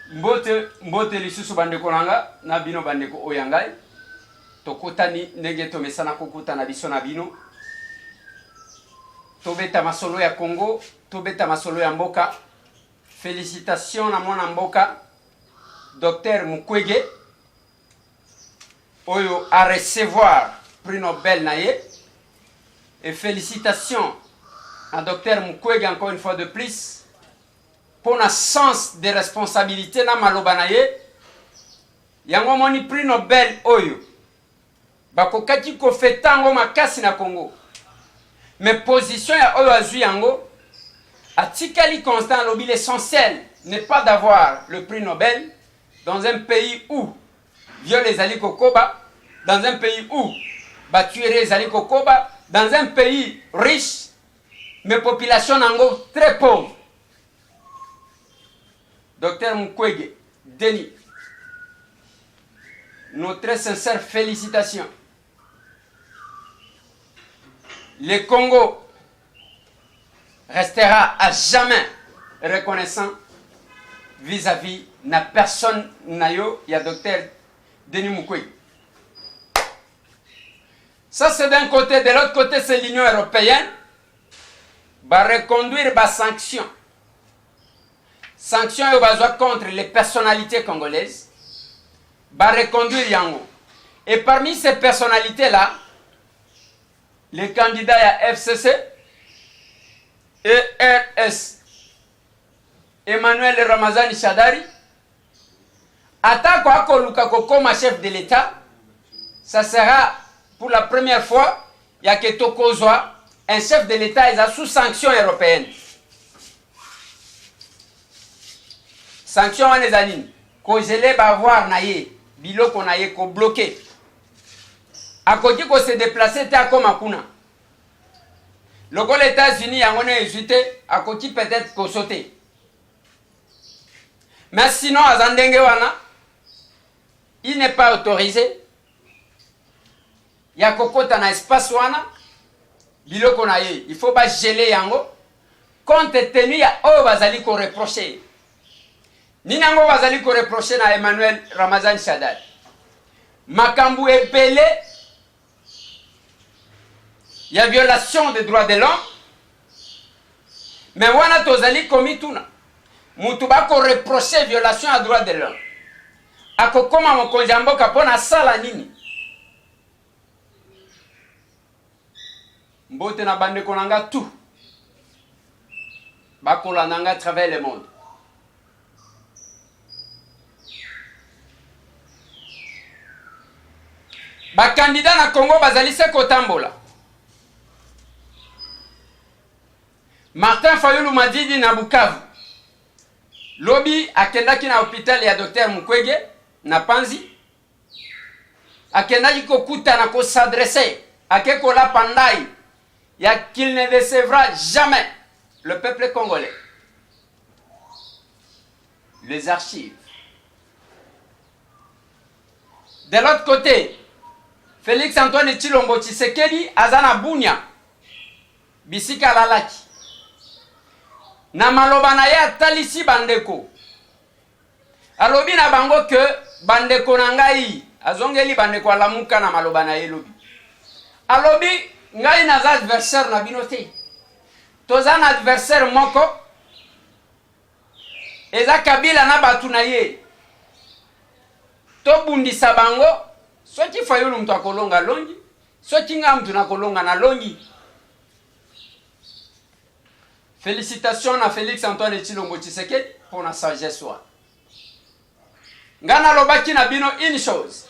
Mbote, mbote lisusu bandeko na nga na bino bandeko oyo ya ngai. Tokutani ndenge tomesana kokutana biso na bino. Tobeta masolo ya Congo, tobeta masolo ya mboka. Felicitations na mwana mboka Docteur Mukwege oyo a recevoir prix Nobel na ye. Et felicitations à Docteur Mukwege encore une fois de plus mpo na sens de responsabilité na maloba na ye. Yango omoni prix Nobel oyo bakokaki kofeta yango makasi na Congo, mais position ya oyo azwi yango atikali constant, alobi l'essentiel n'est pas d'avoir le prix Nobel dans un pays où viol ezali kokoba, dans un pays où ba tueries ezali kokoba, dans un pays riche mais population nango très pauvre. Docteur Mukwege Denis, nos très sincères félicitations. Le Congo restera à jamais reconnaissant vis-à-vis na personne na yo ya docteur Denis Mukwege. Ça c'est d'un côté, de l'autre côté c'est l'Union européenne ba reconduire ba sanctions. Sanctions oyo bazwa contre les personnalités congolaises ba reconduire yango. Et parmi ces personnalités là, les candidats ya FCC et RS Emmanuel Ramazani Shadary atako akoluka kokoma chef de l'État, ça sera pour la première fois ya ke tokozwa un chef de l'État eza sous sanction européenne. Sanction wana eza nini? Kozele ba avoir na ye, biloko na ye, kobloquer. Akoki ko se déplacer te akoma kuna. Lokola États-Unis yango na ezwi te, akoki peut-être kosote. Mais sinon aza ndenge wana, il n'est pas autorisé ya kokota na espace wana. Biloko na ye il faut bageler yango compte tenu ya oyo bazali koreprocher. Nini yango bazali koreprocher na Emmanuel Ramazani Shadary? Makambo ebele ya violation des droits de l'homme. Mais wana tozali komituna, mutu bakoreprocher violation ya droit de l'homme akokoma mokonzi ya mboka mpo na asala nini? Mbote na bandeko na nga tout bakolanda nga à travers le monde. Bakandida na Congo bazali se kotambola. Martin Fayulu Madidi na Bukavu lobi akendaki na hôpital ya Dr Mukwege na Panzi, akendaki kokutana, kos'adresser, ake kolapa ndai ya qu'il ne décevra jamais le peuple congolais. Les archives. De l'autre côté, Félix Antoine Tshilombo Tshisekedi aza na Bunia, bisika alalaki. Na maloba na ye atalisi bandeko, alobi na bango ke bandeko na ngai, azongeli bandeko alamuka na maloba na ye lobi. Alobi ngai naza adversaire na bino te, toza na adversaire moko eza Kabila na bato na ye, tobundisa bango. Soki Fayulu moto akolonga alongi, soki ngai moto nakolonga nalongi. Félicitations na Félix Antoine Tshilombo Tshisekedi pour na sagesse wana. Ngai nalobaki na bino une chose,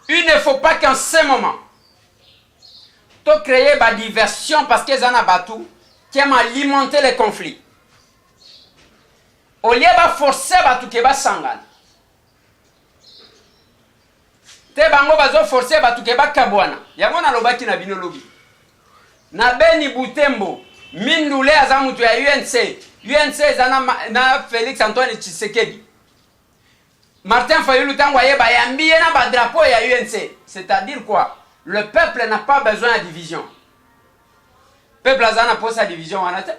il ne faut pas qu'en ce moment to créer ba diversion, parce que eza na bato qui aiment alimenter les conflits. Au lieu baforcer bato ke basangana te, bango bazoforcer bato ke bakabwana. Yango nalobaki na bino lobi na Beni Butembo, Mindule aza moto ya UNC. UNC eza na Félix Antoine Tshisekedi. Martin Fayulu ntango ayeba yambi ye na badrapeau ya UNC, c'est-à-dire quoi? Le peuple n'a pas besoin ya division. Peuple aza na posa ya division wana te.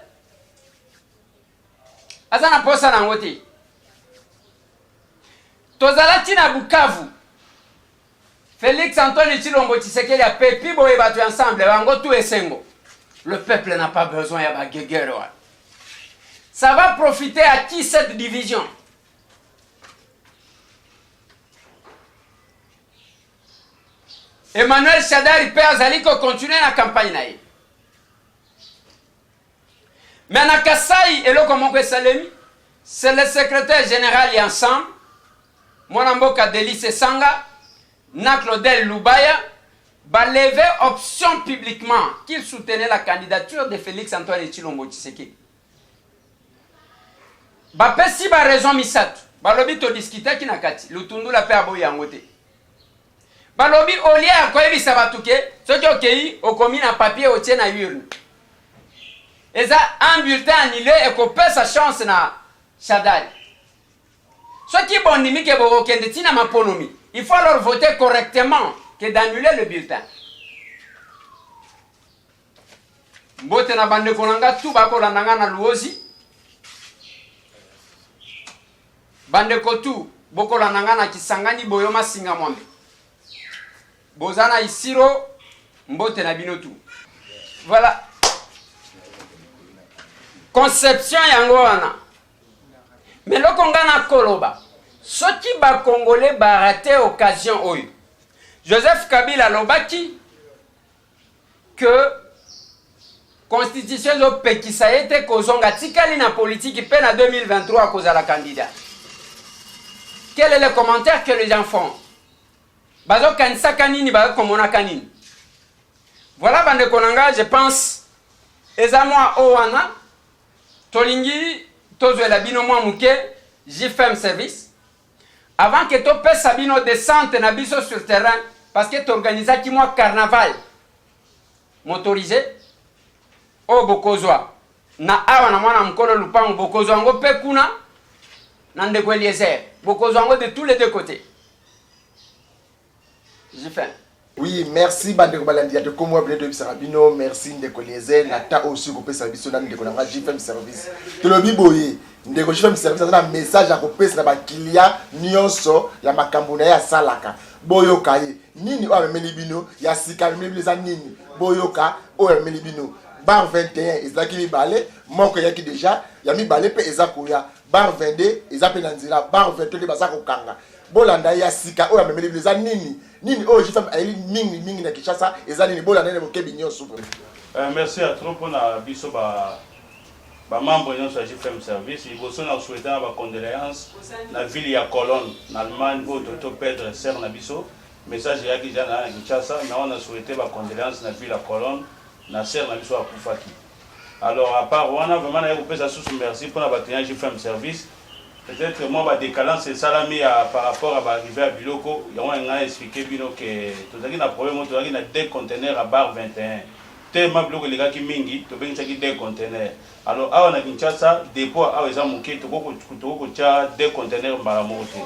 Aza na posa na yango te. Tozalaki na Bukavu. Felix Antoine Tshilombo Tshisekedi apepi boye bato ya ensemble bango tout esengo. Le peuple n'a pas besoin ya ba guerre wana. Ça va profiter à qui cette division? Emmanuel Shadary mpe azali ko continuer na campagne na ye. Mais na Kasai eloko moko esalemi, c'est le secrétaire général ya ensemble mwana mboka Delly Sesanga na Claudel Lubaya ba lever option publiquement qu'il soutenait la candidature de Félix Antoine Tshilombo Tshisekedi. Bapesi ba raison misato, balobi todiskitaki na kati, Lutundula mpe aboyi yango te. Balobi au lieu ya koyebisa bato ke soki okeyi okomi na papier otie na urne, eza un bulletin annulé ekopesa chance na Shadary. Soki bondimi ke bokokende ti na maponomi, il faut alors voter correctement que d'annuler le bulletin. Mbote na bandeko na nga tout bakolanda nga na Luozi. Bandeko tout bokolanda nga na Kisangani Boyo Masinga Mwambe. Boza na Isiro mbote na bino tout. Voilà. Conception yango wana. Mais loko nga na koloba soki ba Congolais ba rater occasion oyo. Joseph Kabila alobaki que constitution ezopekisa ye te kozonga atikali na politiki mpe na 2023 akozala candidat. Quel est le commentaire que les gens font? Bazokanisaka nini, bazokomonaka nini? Voilà bandeko na nga, je pense eza mwa o wana tolingi tozwela bino mwa moke JFM service avant que topesa bino descente na biso sur terrain parce que toorganisaki mwa carnaval motorisé oyo bokozwa na awa na mwana mokolo lupango, bokozwa yango mpe kuna na ndeko Eliezer, bokozwa yango de tous les deux côtés. JFM. Oui, merci bandeko balandi ya tokomo bino toyebisaka bino merci ndeko Eliezer na ta oyo soki kopesa biso na ndeko na nga JFM service. Tolobi boye ndeko JFM service aza na message ya kopesa na bakiliya nyonso ya makambo na ye asalaka. Boyoka ye nini oyo amemeli bino ya sika, amemeli bino eza nini? Boyoka oyo amemeli bino. Bar 21 ezalaki mibale, moko eyaki deja, ya mibale mpe eza koya. Bar 22 eza mpe na nzela, bar 23 nde baza kokanga. Bolanda ye ya sika oyo amemeli bino eza nini? Nini oyo JFM ayeli mingi mingi na Kinshasa eza nini? Bolanda ye na bokebi nyonso vraiment. Merci ya trop pona biso ba ba membre nyonso ya JFM service. Liboso na souhaiter na ba condoléances na ville ya Cologne na Allemagne oyo toto perdre sœur na biso. Message eyaki deja na Kinshasa, mais on a souhaité ba condoléances na ville ya Cologne na sœur na biso akufaki. Alors à part wana vraiment naye kopesa susu merci pona ba clients JFM service. Peut-être mwa ba decalance esalami ya par rapport ya ba arrivée ya biloko yango na ngai expliquer bino que tozalaki na problème oyo, tozalaki na deux conteneurs ya bar 21 tellement biloko elekaki mingi tobengisaki deux conteneurs. Alors awa na Kinshasa dépôt awa eza moke, tokoki kotia deux conteneurs mbala moko te.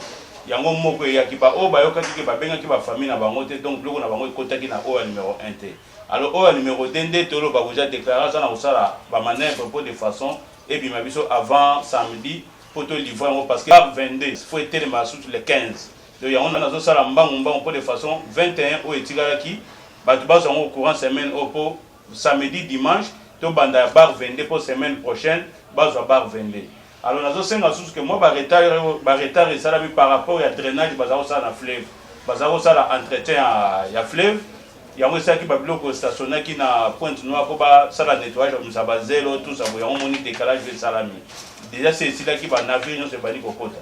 Yango moko eyaki ba oyo bayokaki ke babengaki ba famille na bango te, donc biloko na bango ekotaki na oyo ya numero 1 te. Alors oyo ya numero 2 nde toloba koza declarer aza na kosala ba manœuvre po de façon ebima biso avant samedi po to livrer yango parce que 22 faut etelema susu le 15. Donc yango nazo sala mbangu mbangu po de façon 21 oyo etikalaki bato bazwa yango courant semaine oyo po samedi dimanche to banda ya bar 22 po semaine prochaine bazwa bar 22. Alors nazo senga susu ke mwa ba retard, ba retard esalami par rapport ya drainage baza kosala na fleuve, baza kosala entretien ya fleuve. Yango esalaki ba biloko stationnaki na Pointe Noire po basala nettoyage, babimisa ba zelo tout ça boye. Yango omoni decalage oyo esalami dejà, se esilaki ba navire nyonso ebandi kokota.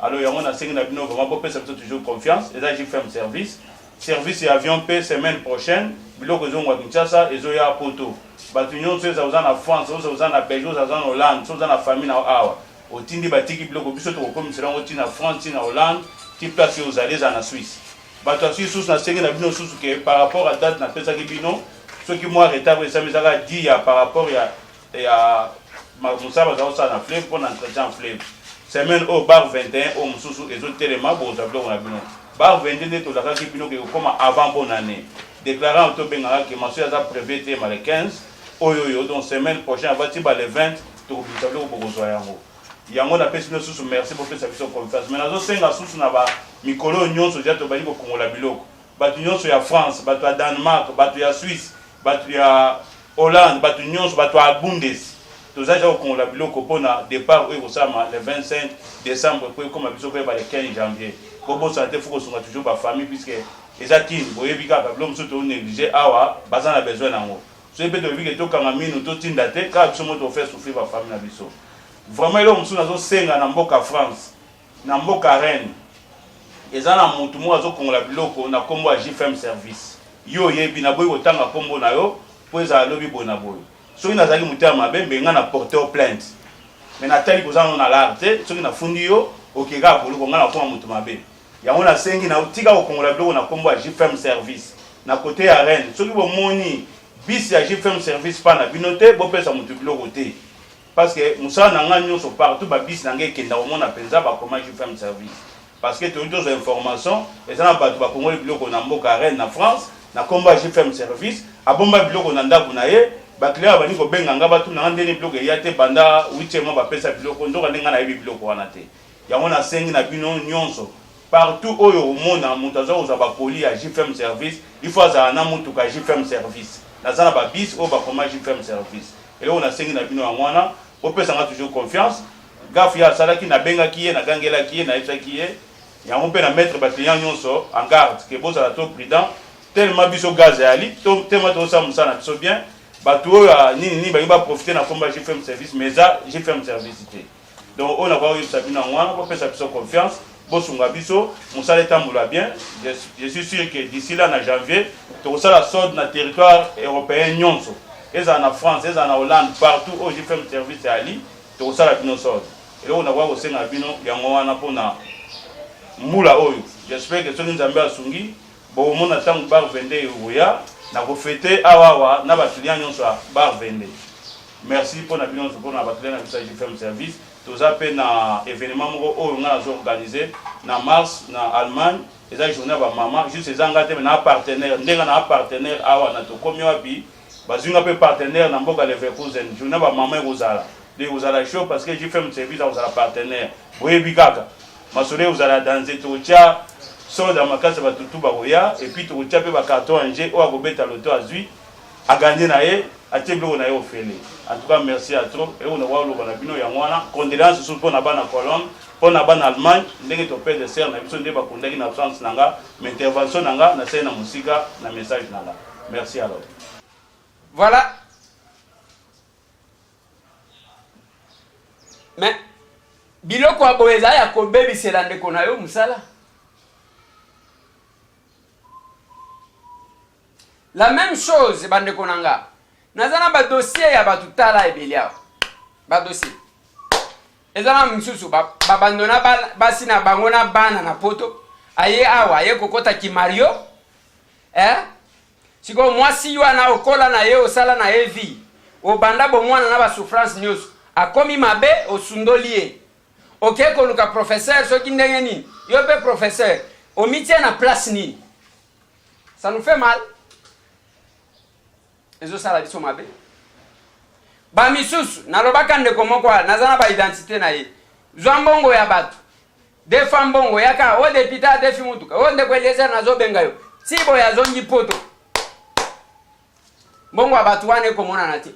Alors yango nasengi na bino vraiment bopesa biso toujours confiance, eza JFM service, service ya avion pe semaine prochaine biloko ezongwa Kinshasa ezoya poto. Bato nyonso eza oza na France, oza oza na Belgique, oza oza na Hollande, so oza na famille na awa otindi batiki biloko biso tokokomisela yango ti na France, ti na Hollande, ti place oyo ozali, eza na Suisse. Bato ya Suisse susu nasengi na bino susu ke par rapport à date napesaki bino soki mwa retard oyo esami ezaka di ya par rapport ya mosala baza kosala na fleuve mpo na entretien ya fleuve. Semaine oyo bar 21 oyo mosusu ezotelema, bokozwa biloko na bino. Bar 22 nde tolakaki bino ke kokoma avant bonne année. Déclarant tobengaka ke maso aza prévu etelema le 15 oyo oyo, donc semaine prochaine avant ti ba le 20 tokobimisa biloko bokozwa yango. Yango napesi bino susu merci bopesa biso confiance. Mais nazosenga susu na ba mikolo oyo nyonso deja tobandi kokongola biloko. Bato nyonso ya France, bato ya Danemark, bato ya Suisse, bato ya Hollande, bato nyonso, bato ya Bundes. Toza deja kokongola biloko mpo na depart oyo ekosalama le 25 decembre mpo ekoma biso koyeba le 15 janvier. Bobosana te, faut kosunga toujours ba famille puisque eza Kin, boyebi kaka biloko mosusu to negliger awa, baza na besoin na yango. Soki mpe tolobi ke tokanga minu totinda te, kaka biso moko toko faire souffrir ba famille na biso. Vraiment eloko mosusu nazo senga na mboka France, na mboka Rennes, eza na mutu moko azo kongola biloko na kombo ya JFM service. Yo oyebi, naboyi kotanga kombo na yo po ezala lobi boye na boye. Soki nazalaki motema mabe mbe nga na porter yo plainte. Mais natali koza nano na lar te, soki nafundi yo oke kaka boloko, nga nakoma mutu mabe. Yango nasengi na yo tika kokongola biloko na kombo ya JFM service na cote ya Rennes. Soki bomoni bus ya JFM service pa na bino te, bopesa mutu biloko te. Parce que musala na nga nionso partout ba bus na nga ekenda komona penza ba koma JFM service. Parce que toyoki tozwa information eza na batu bakongoli biloko na mboka Rennes na France na kombo ya JFM service, abomba biloko na ndaku na ye, ba clients babandi kobenga nga batuna nga ndenge nini biloko eya te banda huitième mois bapesa biloko nzoka nde nga nayebi biloko wana te. Yango nasengi na bino nionso partout oyo okomona mutu aza kozwa ba colis ya JFM service il faut azala na mutuka ya JFM service. Naza na ba bus oyo bakoma JFM service. Eloko nasengi na bino yango wana, bopesa nga toujours confiance. Gaffe ye asalaki, nabengaki ye, nagangelaki ye, nayebisaki ye yango mpe na mettre ba clients nionso en garde que bozala trop prudent tellement biso gaz eyali to tellement tozosala mosala na biso bien. Batu oyo ya nini nini balingi ba profiter na kombo ya JFM service mais eza JFM service te. Donc oyo nakoki koyebisa bino yango wana, bopesa biso confiance, bosunga biso, mosala etambola bien. Je suis sûr que d'ici là na janvier tokosala solde na territoire européen nyonso, ezala na France, ezala na Hollande, partout oyo JFM service eyali, tokosala bino solde. Eloko nakoki kosenga bino yango wana mpona mbula oyo. J'espère que soki Nzambe asungi, bokomona ntango bar 22 ekoya, nakofete awa awa na ba clients nyonso ya bar 22. Merci pona bino nionso pona ba clients na biso ya JFM service. Toza pe na evenement moko oyo nga nazo organiser na mars na Allemagne. Eza journée ya ba mama. Juste eza nga te mais na partenaire. Nde nga na partenaire awa na tokomi wapi? Bazui nga pe partenaire na mboka Leverkusen. Journée ya ba mama ekozala. Donc ekozala chaud parce que JFM service akozala partenaire. Boyebi kaka. Masolo ekozala danze. Tokotia solde ya makasi batu tout bakoya et puis tokotia pe ba carton en jeu oyo akobeta loto azui. A gagner na ye, atie biloko na ye ofele. En tout cas merci ya trop. Eloko nakoka koloba na bino yango wana. Condoleances lisusu mpo na bana Cologne, mpo na bana Allemagne, ndenge to perdre sœur na biso nde bakundaki na absence na nga, mais intervention na nga nasali na mosika na message na nga. Merci alors. Voilà. Mais biloko ya boye eza ya kobebisela ndeko na yo mosala. La meme chose ba ndeko na nga. Naza na ba dossier ya batu tala ebele awa. Ba dossier. Eza na misusu ba abandona basi na bango na bana na poto. Aye awa aye kokota ki Mario. Eh? Sikoyo mwasi wana okola na ye osala na ye vie. Obanda bomwana na ba souffrance nyoso. Akomi mabe osundoli ye. Oke koluka professeur soki ndenge nini. Yo pe professeur omitie na place nini? Ça nous fait mal. Ezosala biso mabe. Ba misusu nalobaka ndeko moko naza na ba identité na ye. Zwa mbongo ya bato. Defa mbongo yaka o depute adefi mutuka. O ndeko Eliezer nazobenga yo. Ti boye azongi poto. Mbongo ya bato wana ekomonana te.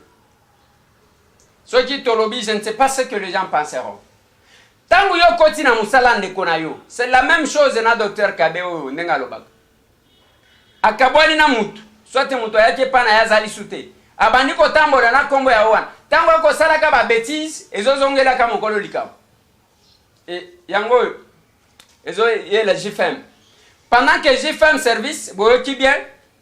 Soki tolobi je ne sais pas ce que les gens penseront. Tango yo okoti na musala ndeko na yo, c'est la meme chose na docteur Kabe oyo ndenge alobaka. Akabwani na mutu, soit mutu ayaki epa na ye aza lisu te. Abandi kotambola na kombo ya wana. Tango akosalaka ba betises, ezozongelaka mokolo likambo. Et yango oyo ezo yela JFM. Pendant que JFM service boyoki bien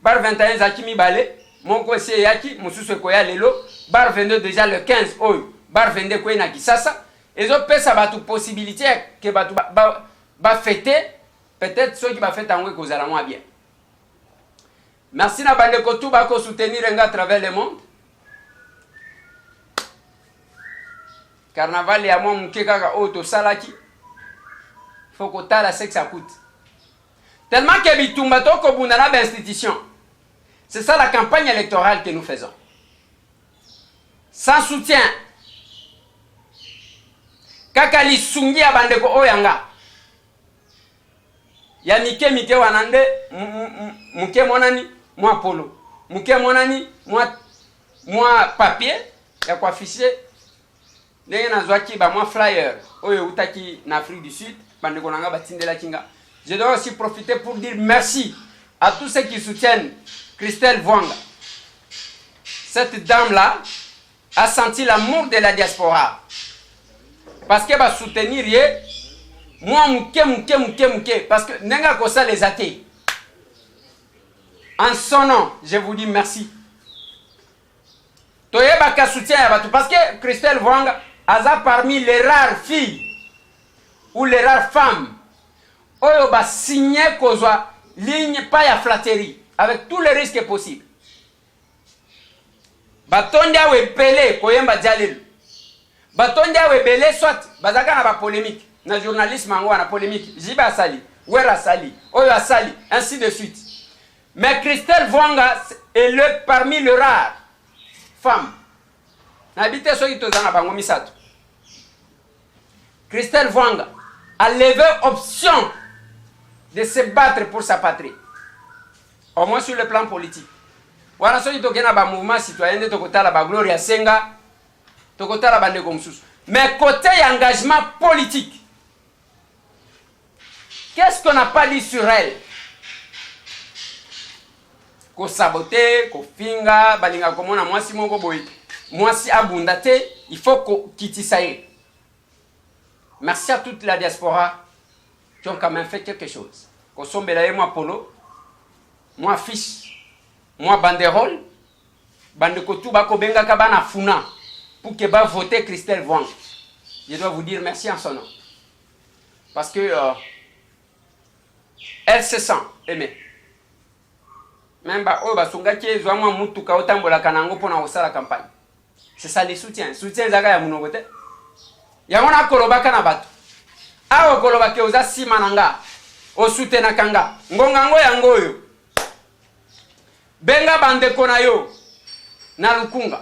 bar 21 ezalaki mibale, moko esi eyaki, mosusu ekoya lelo, bar 22 déjà le 15 oyo bar 22 ekoyi na Kisasa. Ezopesa bato possibilité ya ke bato ba, ba, ba fete peut-être soki ba fete yango ekozala mwa bien. Merci na bandeko tout bako soutenir nga à travers le monde. Carnaval ya mwa moke kaka oyo tosalaki, faut kotala ce que ça coûte. Tellement que bitumba tokobunda na ba institutions. C'est ça la campagne électorale que nous faisons. Sans soutien. Kaka lisungi ya bandeko oyo ya nga ya mike mike wana nde moke emonani mwa polo, moke emonani mwa papier ya koaffiche. Ndenge nazwaki ba mwa flyer oyo eutaki na Afrique du Sud, bandeko na nga batindelaki nga. Je dois aussi profiter pour dire merci à tous ceux qui soutiennent Christelle Vuanga. Cette dame-là a senti l'amour de la diaspora parce que ba soutenir ye mwa moke moke moke moke, parce que ndenge akosala eza te. En son nom, je vous dis merci. Toyebaka soutien ya bato, parce que Christelle Vuanga aza parmi les rares filles ou les rares femmes oyo basigne kozwa ligne pas ya flatterie avec tous les risques possibles. Batondi awa ebele koyemba dialelo, batondi awa ebele, soit bazalaka na bapolémique na journalisme yango wana, polémique jibe asali, wer asali, oyo asali, ainsi de suite. Mais Christelle Vuanga est le parmi le rare femme, nayebi te soki toza na bango misato. Christelle Vuanga a levé option de se battre pour sa patrie, au moins sur le plan politique. Wana soki tokei na bamouvement citoyen nde tokotala bagloria Senga, tokotala bandeko mosusu. Mais côté ya engagement politique, qu'est-ce qu'on n'a pas dit sur elle? Kosabote, kofinga, balingaka komona mwasi moko boye, mwasi abunda te, il faut kokitisa ye. Merci à toute la diaspora qui ont quand même fait quelque chose, kosombela ye mwa polo, mwa fiche, mwa banderole. Bandeko tu bakobengaka bana funa pour que bavote Christelle Vuanga. Je dois vous dire merci en son nom parce que elle se sent aimée. Même baoyo basungaki, ezwa mwa mutuka otambolaka na yango mpona kosala campagne. C'est ça le soutien. Soutien ezalaka ya monoko te. Yango nakolobaka na bato awa, okolobaka oza nsima na nga, osutenaka nga. Ngonga yango, yango oyo, benga bandeko na yo na Lukunga.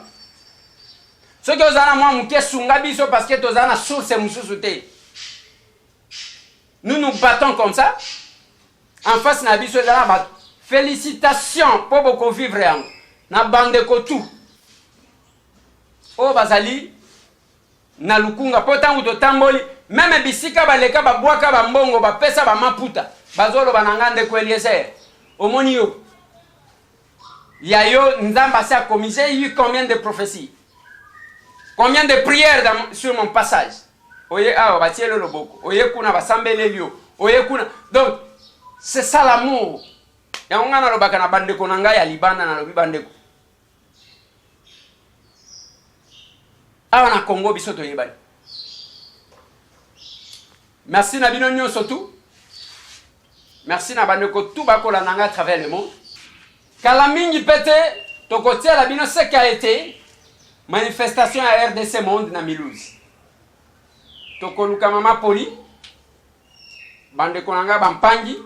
Soki oza na mwa moke, sunga biso, parce que toza na source mosusu te. Nous nous battons comme ça. En face na biso eza na bato. Félicitation mpo bokovivre yango na bandeko tu oyo bazali na Lukunga, mpo ntango totamboli, même bisika baleka, babwaka bambongo, bapesa bamaputa, bazoloba na nga: "Ndeko Eliezer, omoni yo ya yo, Nzambe asi akomi." J'ai eu combien de prophéties, combien de prières sur mon passage. Oye awa, batieli loboko, oye kuna, basambeleli yo, oye kuna. Donc c'est ça l'amour. Yango ngai nalobaka na bandeko na ngai ya libanda, nalobi: bandeko awa na Congo, biso toyebani. Merci na bino nyonso tu. Merci na bandeko tu bakolanda ngai à travers le monde. Kala mingi mpe te, tokotiela bino ce qu'a été manifestation ya RDC Monde na Mulhouse. Tokoluka mama Poli, bandeko na ngai bampangi,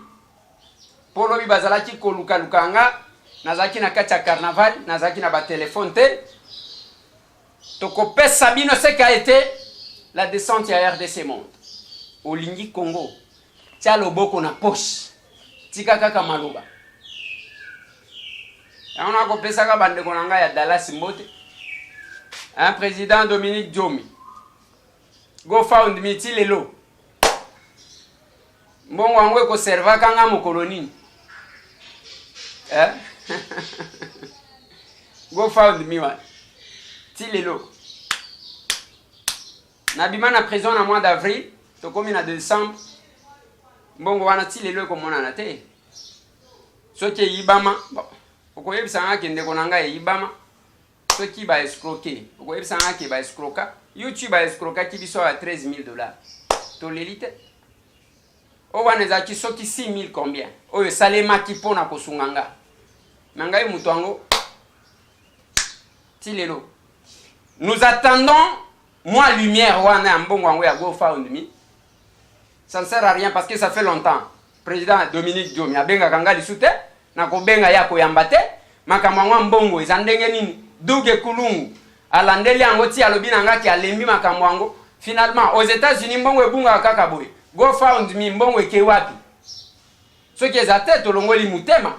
mpo lobi bazalaki kolukaluka nga, nazalaki na kati ya carnaval, nazalaki na batelefone te. Tokopesa bino ce qu'a été la descente ya RDC Monde. Olingi Congo, tia loboko na poche, tika kaka maloba. Yango nakopesaka bandeko na ngai ya Dallas mbote, un président Dominique Diomi, GoFundMe ti lelo, mbongo yango ekoservaka nga mokolo nini, eh? GoFundMe wana ti lelo. Nabima na prison na mois d'avril, tokomi na décembre, mbongo wana ti lelo ekomonana te. Soki eyibama, bon, okoyebisa nga ke ndeko na ngai eyibama. Soki baescroke, okoyebisa nga ke baescroka. YouTube baescrokaki biso ya 13 000 $, toleli te. Oyo wana ezalaki soki 6 000 combien oyo esalemaki mpona kosunga nga na ngai moto yango. Ti lelo nous attendons mwa lumière wana ya mbongo yango ya GoFundMe. Ça ne sert à rien parce que ça fait longtemps président Dominique Diomi abengaka nga lisu te, nakobenga ye, akoyamba te. Makambo yango ya mbongo eza ndenge nini? Duke Kulungu alandeli yango ti alobi na nga ki alembi makambo yango. Finalement, aux Etats-Unis mbongo ebungaka kaka boye. GoFundMe mbongo ekei wapi? Soki eza te, tolongoli motema.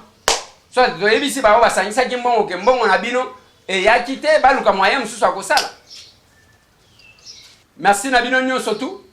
Soit toyebisi bango basangisaki mbongo ke mbongo na bino eyaki te, baluka moyen mosusu ya kosala. Merci na bino nyonso tout.